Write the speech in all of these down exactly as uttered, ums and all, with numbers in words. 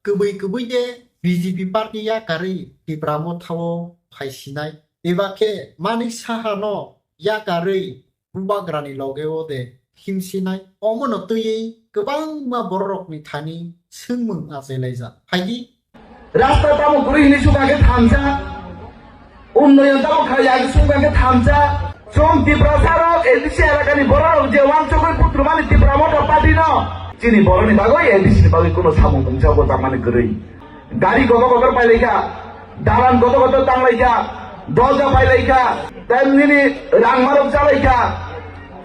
Kwbwi kwbwi de B J P party yakarwi Tipra Motha o phaisinai. Eba khe Manik Saha no yakarwi Bubagra ni loge o de himsinai. Omo no twiwi kwbangma borok rok ni thani swngmung achai laijak. Phaidi. Rasta tamo kwrwi hwnwi sukha khe thamsa. Unnoyon tamo khlai ya khe sukha khe thamsa. Chwng Tiprasa rok A D C elaka ni borok rok je wansugwi putrumani Tipra Motha party no. Chini borok ni bagwi A D C ni bagwi kuno samung tongsa bo tangmani kwrwi. Gari kotor kotor pai lai kha, dalan kotor kotor tang lai kha, doja pai lai kha, tei nini rang marok cha lai kha.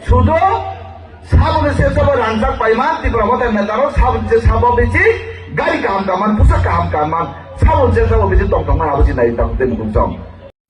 Sudo saboni se sabo rangjak paima Tipra Motha neta rok saboni se sabo bisi gari kaham kaham man, pusa kaham kaham man, saboni se sabo bisi tong tong man abo si nai tang tei mukung chong.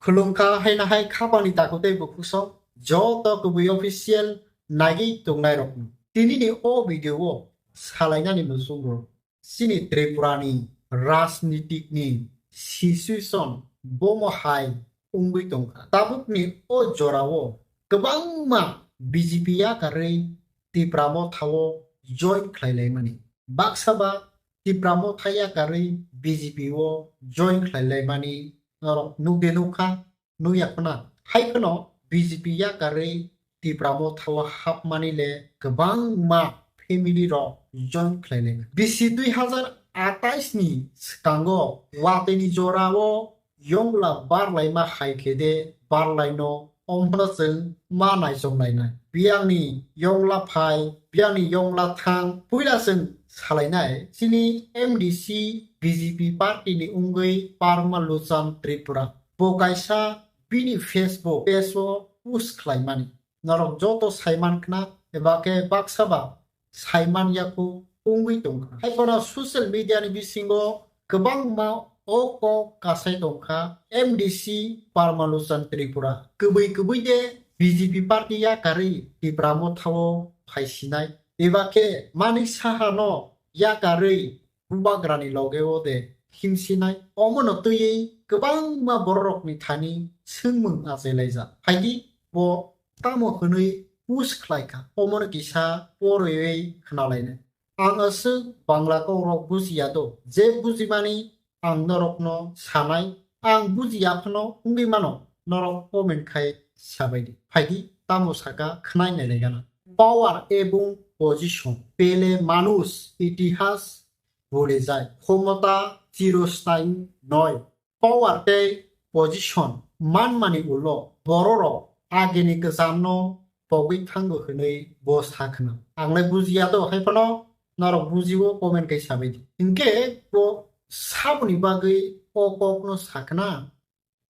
Khulumkha haina hai khapani takhuk tei bukhuk song joto kwbwi official nagwi tongnai rokno. Tini ni o video o salainani muchungo chini Tripura ni rajnitik ni situation bomo hai wngwi tongkha. Tabuk ni o jora o kwbangma B J P yakarwi Tipra Motha o join khlai laimani. Baksa ba Tipra Motha yakarwi B J P o join khlai laimani norok nukde nukha, nukya khna. Hai kheno B J P yakarwi Tipra Motha o hapmani le kwbangma family rok join khlai laimani. Bisi dui hazar atais ni swkango watwi ni jora o yongla barlaima hai khe de barlaino, omono chwng ma naisong nainai. Biyangni yongla phai, biyangni yongla thang, puila chwng salainai chini M D C B J P party ni wngwi Parma Luchan Tripura. Bo kaisa bini Facebook page o post khlaimani. Norok joto saiman khna eba khe baksa ba saiman yakhu wngwi tongkha. Hai phano social media ni bisingo kwbangma o kok kasai tongkha M D C Parma Luchan Tripura. Kwbwi kwbwi de B J P party yakarwi Tipra Motha o phaisinai. Eba khe Manik Saha no yakarwi Bubagra ni loge o de himsinai. Omo no twiwi kwbangma borok rok ni thani swngmung achai laijak. Phaidi bo tamo hwnwi post khlai kha, omono kisa poriwi khna lainai. Ang aswk Bangla kok rok bujiya do, je bujimani ang norokno sanai, ang bujiya phano wngwi mano, norok comment khai sabai di. Phaidi tamo saka khwnai nai lai gana. Power ebong position, pele manush itihas bhule jai, khomota chirosthai noi. Power tei position manmani ulo bororok agini kwchamno pogwi thango hwnwi bo sa khna. Ang lai bujiya do, hai phano norok bujiwo comment kai sabai di. Hinkhe bo saboni bagwi o kokno sa khna,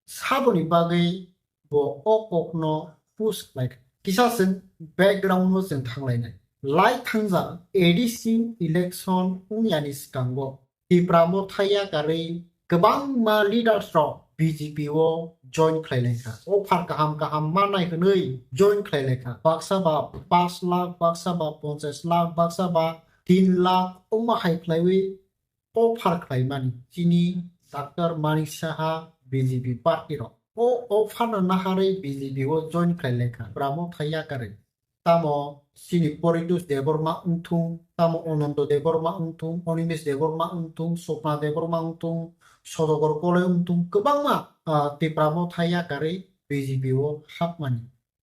saboni bagwi bo o kokno post khlai kha. Kisa chwng background no chwng thang lainai. Lai thangjak A D C election wngyani swkango Tipra Motha yakarwi kwbangma leaders rok B J P o join khlai lai kha. Offer kaham kaham manai hwnwi join khlai lai kha. Baksa ba pash lakh, baksa ba ponchash lakh, baksa ba tin lakh, omo hai khlaiwi offer khlaimani chini Doctor Manik Saha B J P party rok. O offer no naharwi B J P o join khlai lai kha. Tipra Motha yakarwi. Tamo chini Poritosh Debbarma wngthung, tamo Ananto Debbarma wngthung, Animesh Debbarma wngthung, Swapna Debbarma wngthung, Sodagor Koloi wngthung, kwbangma, ah, Tipra Motha yakarwi B J P o hapmani.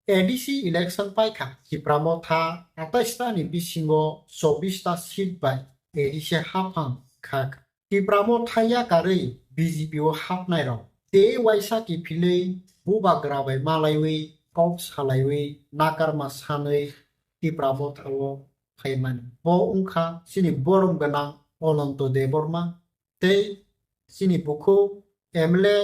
A D C election paikha, Tipra Motha atais ta ni bisingo chobbish ta seat bai A D C haphang kha. Tipra Motha yakarwi B J P o hapnai rok tei waisa kiphilwi bubagra bai malaiwi kok salaiwi nakarma sanwi Tipra Motha o phaimani. Bo wngkha chini borom gwnang Ananto Debbarma tei chini bukhuk M L A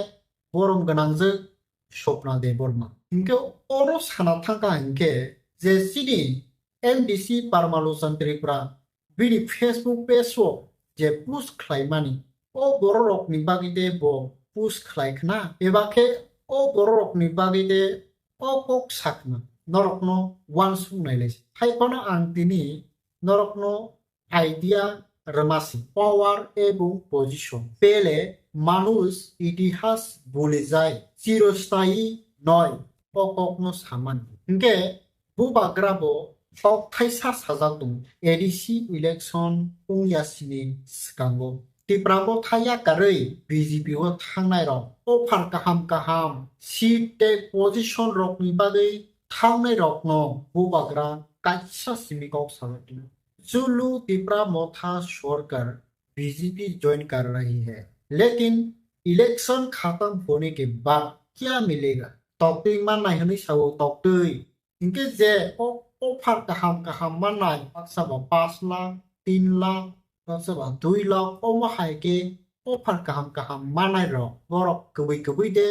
borom gwnangjwk Swapna Debbarma. Hinkhe oro sana thangkha hinkhe je chini M D C Parma Luchan Tripura bini Facebook page o je post khlaimani, o bororokni bagwi de bo post khlai khna, eba khe o bororokni bagwi de o kok sa khna, norokno uansuk nai lai se. Hai phano ang tini norokno idea rwmasi, power ebong position. Pele manush itihas bhuli jai, chirosthayi noi, o kokno samani. Hinkhe bubagra bo kok thaisa sajak tongo, A D C election wngya sini swkango. Tipra Motha yakarwi B J P o thangnai rok, offer kaham kaham, seat tei position rokni bagwi thangnai rokno bubagra kaisa simi kok sajakno. Chulu Tipra Motha Sorkar B J P join kar rahi hai, lekin election khatam hone ke baad kya milega? Toktwi mannai hwnwi sao, toktwi. Hinkhe je o offer kaham kaham mannai, baksa ba pash lakh, tin lakh, baksa ba dui lakh, omo hai khe offer kaham kaham mannai rok, borok kwbwi kwbwi de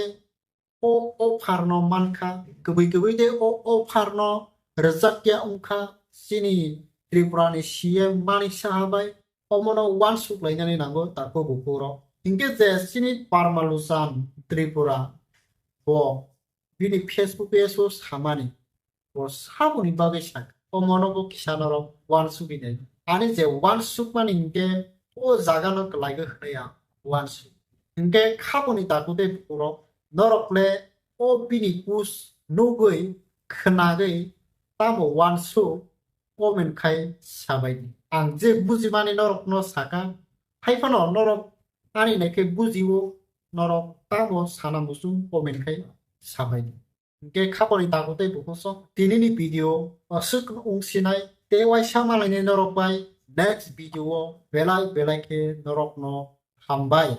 o offer no mankha, kwbwi kwbwi de o offer no rwjakya wngkha chini Tripura ni C M Manik Saha bai. Omono uansuk lainani nango tako buphuru. Hinkhe je chini Parmaluchan Tripura bo bini Facebook page o samani, bo saboni bagwi sak, omono bo kisa norok uansugwi nai. Ani je uansukmani hinkhe o jagano kwlaigo hwnwi ang uansuk. Hinkhe khaboni tako tei buphuru norok le o bini post nugwi khwnagwi tamo uansuk comment khai sabaidi. Ang je bujimani norokno saka, haiphano norok ani naikhe bujio, norok tamo sana muchung comment khai sabaidi. Hinkhe khaboni tako tei buphuru tinini video aswk wngsinai, tei waisa malainai norok bai next video o belai belai khe norokno hambai.